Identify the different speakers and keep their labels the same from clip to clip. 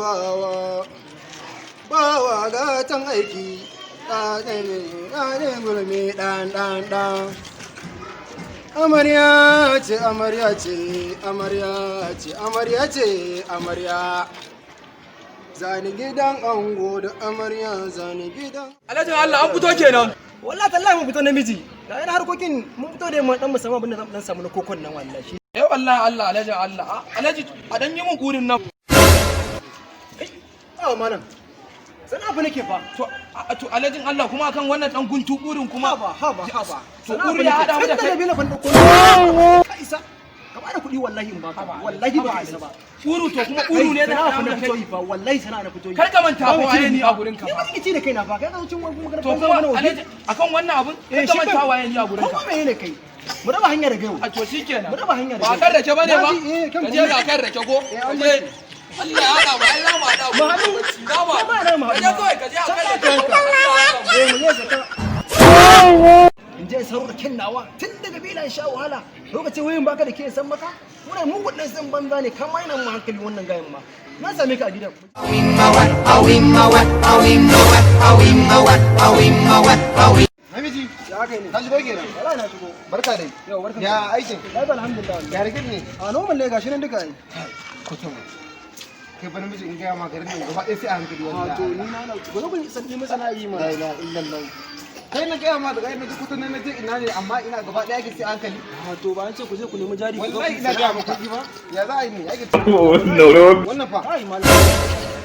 Speaker 1: Bawa bawa gatan aiki, ɗaɗe gulmi ɗan ɗan ɗan. Amarya ce, amarya ce, amarya ce, amarya ce, amarya. Zani gidan ango da amarya, zani gidan.
Speaker 2: Alhajin Allah, an fito kenan.
Speaker 1: Wallahi tallahi mun fito, namiji. Ga yana harkokin mun fito da mu dan mu samu abin da dan samu na kokon nan wallahi.
Speaker 2: Eh wallahi Allah, alhajin Allah. Alhaji, a dan yi mun kurin nan.
Speaker 1: Awa malam. Sana'a fa nake fa.
Speaker 2: To alhajin Allah, kuma akan wannan dan guntu kurin kuma.
Speaker 1: Haba haba haba.
Speaker 2: To kuri ya hada mu da kai.
Speaker 1: Kai. Da ban dauko. Ka isa. Ka bada kuɗi wallahi in baka. Wallahi ba ka isa ba.
Speaker 2: Kuru, to kuma kuru ne da
Speaker 1: sana'a
Speaker 2: hada
Speaker 1: fa
Speaker 2: mu
Speaker 1: na
Speaker 2: da
Speaker 1: fito
Speaker 2: kai.
Speaker 1: yi fa, wallahi sana'a na fito yi.
Speaker 2: Kar ka manta
Speaker 1: Ba
Speaker 2: fa
Speaker 1: mu
Speaker 2: waye
Speaker 1: ci
Speaker 2: ni a gurin ka
Speaker 1: Ni
Speaker 2: fa.
Speaker 1: ba ci da kaina fa. Kai ka cin wani magana.
Speaker 2: To kuma alhaji, akan wannan abun kar ka manta waye ni a gurin
Speaker 1: Ko
Speaker 2: ka.
Speaker 1: ma menene kai? Mu raba hanya daga yau.
Speaker 2: A to shikenan.
Speaker 1: Mu raba hanya da
Speaker 2: Ba
Speaker 1: kai.
Speaker 2: kan rake bane ba.
Speaker 1: Na ji, eh, kan
Speaker 2: Ka je ga kan rake ko.
Speaker 1: Eh,
Speaker 2: Ka
Speaker 1: an
Speaker 2: je.
Speaker 1: bashi.
Speaker 2: Allah ya hada mu, Allah mu hada mu.
Speaker 1: Mu haɗu.
Speaker 2: Za mu
Speaker 1: Kai ma na mu
Speaker 2: Ka
Speaker 1: haɗu.
Speaker 2: je kawai, ka je a kan
Speaker 1: Can
Speaker 2: rake.
Speaker 1: ka yanka.
Speaker 2: Allah ya hada mu.
Speaker 1: Eh, mu je saka. In je sauro da ken nawa tun daga bila in sha wahala lokacin wayin baka da ke san maka wannan mugun dan san banza ne kama yana mu hankali wannan gayan ma na same ka a gidan.
Speaker 3: Namiji,
Speaker 1: Ya kai ne?
Speaker 3: ka shigo kenan.
Speaker 1: Wallahi na shigo.
Speaker 3: Barka dai.
Speaker 1: Yau barka.
Speaker 3: Ya aikin?
Speaker 1: Lafiya alhamdulillah wallahi.
Speaker 3: Ya rikin ne?
Speaker 1: A normal ne, gashi nan duka ai.
Speaker 3: Kutum. Kai fa namiji, in gaya ma garin nan gaba ɗaya sai a hankali
Speaker 1: A
Speaker 3: wallahi.
Speaker 1: to ni na gobe kun san ni masana yi ma.
Speaker 3: La ilaha illallah. Kai na gaya ma daga na ji kutum na je ina ne, amma ina gaba ɗaya ake sai a hankali.
Speaker 1: A to ba an ce ku je ku nemi jari ku zo ku
Speaker 3: Wallahi ina gaya
Speaker 1: sana'a
Speaker 3: maka.
Speaker 1: kuɗi ba?
Speaker 3: Ya za a yi ne? Ake
Speaker 4: No, no.
Speaker 3: Wannan fa.
Speaker 1: Ai malam.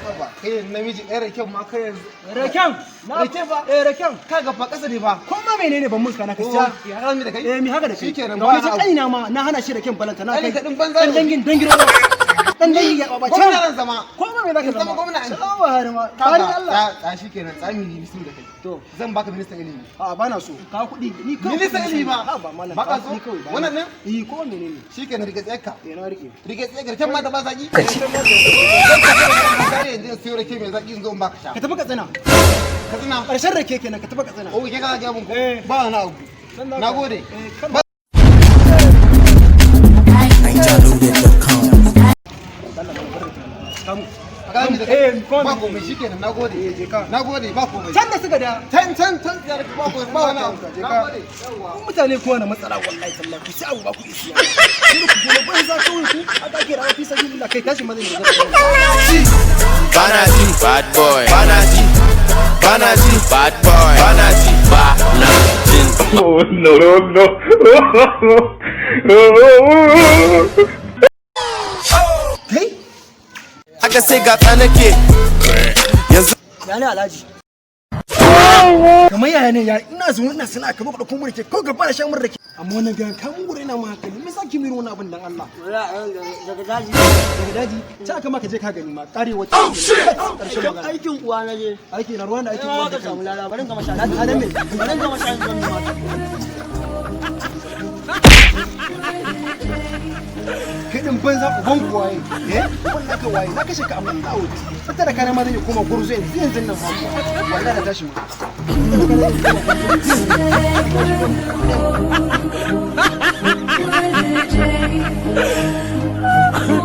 Speaker 3: Ba kai namiji ɗaya raken ma kai yanzu.
Speaker 1: Raken na
Speaker 3: Rake fa?
Speaker 1: Eh, raken.
Speaker 3: Ka ga fa ƙasa ne fa.
Speaker 1: Ko ma menene ban mun kana ka
Speaker 3: Ko
Speaker 1: siya.
Speaker 3: ya haɗa mi da kai?
Speaker 1: Eh, mi haka da kai.
Speaker 3: Shikenan,
Speaker 1: Ga
Speaker 3: ba
Speaker 1: wani
Speaker 3: wani abu.
Speaker 1: kaina ma na hana shi raken, balanta na
Speaker 3: Ai,
Speaker 1: kai.
Speaker 3: ka ɗin banza
Speaker 1: Dan
Speaker 3: ne.
Speaker 1: dangin dangin ruwa. Dan dangin ya baba.
Speaker 3: Gwamna zan zama.
Speaker 1: Ko ma me zaka
Speaker 3: In
Speaker 1: zama?
Speaker 3: zama gwamna in.
Speaker 1: Salamu alaikum. Bari Allah.
Speaker 3: Ta shikenan, tsami ni bisin da kai.
Speaker 1: To.
Speaker 3: Zan baka ministan ilimi.
Speaker 1: A ba na so. Ka kuɗi ni kawai.
Speaker 3: Ministan ilimi ba.
Speaker 1: Ha ba malam.
Speaker 3: Ba ka
Speaker 1: Ka
Speaker 3: so?
Speaker 1: kuɗi kawai. Ba
Speaker 3: Wannan
Speaker 1: ni.
Speaker 3: ne?
Speaker 1: Eh, ko menene?
Speaker 3: Shikenan, rike tsayarka.
Speaker 1: Eh, na rike.
Speaker 3: Rike tsayarka can ma da ba zaki. Ka yanzu in siyo rake mai zaki in zo in baka sha.
Speaker 1: Ka tafi Katsina.
Speaker 3: Katsina.
Speaker 1: Ƙarshen rake kenan, ka tafi Katsina.
Speaker 3: O ke kana gaya mun ko?
Speaker 1: Eh.
Speaker 3: Ba wani abu.
Speaker 1: San za
Speaker 3: Na gode.
Speaker 1: Eh, kan
Speaker 5: NigerLoaded.com.
Speaker 1: kamu.
Speaker 3: Ka mi da
Speaker 1: Eh,
Speaker 3: kai.
Speaker 1: ko
Speaker 3: Ba komai, shikenan, na gode.
Speaker 1: Eh, je ka.
Speaker 3: Na gode, ba komai.
Speaker 1: Can da suka da.
Speaker 3: Can can can ya ba komai, ba wani abu.
Speaker 1: Je
Speaker 3: Na
Speaker 1: ka.
Speaker 3: gode.
Speaker 1: Ku mutane kuwa na matsala wallahi tallahi, ku sai abu ba ku isiya. Sai ku je banza kawai ku aka kira fi sabilillah, kai tashi mazan da
Speaker 5: Banaji, bad boy. Banaji, Banaji, bad boy. Banaji, Banaji.
Speaker 4: Oh, no, no, no.
Speaker 1: Kai.
Speaker 5: Aka sai ga tsanake. Yanzu
Speaker 1: Ya ne alhaji? Kamar yaya ne ya ina zuwa ina sana'a ka baka kuma rake ko gaba da shan mun rake. Amma wannan gayan ka mun gure ina ma hankali, me yasa ki miri wannan abin dan Allah?
Speaker 6: Daga daji.
Speaker 1: Daga daji ta aka maka, je ka gani ma karewa ta karshen magana.
Speaker 6: Aikin uwa na je.
Speaker 1: Aiki na ruwan da aikin
Speaker 6: Ina
Speaker 1: uwan
Speaker 6: ka
Speaker 1: da
Speaker 6: samu
Speaker 1: kai.
Speaker 6: lada, bari in gama sha.
Speaker 1: Na me?
Speaker 6: Bari in gama sha zan mata.
Speaker 1: Kai din banza, uban ku waye? Eh, uban naka waye? Na kashe ka a banza a wofi. Tattara kana ma zan yi koma gurzo yanzu yanzu nan ma. Wallahi na tashi ma. Tattara kana zan yi koma gurzo.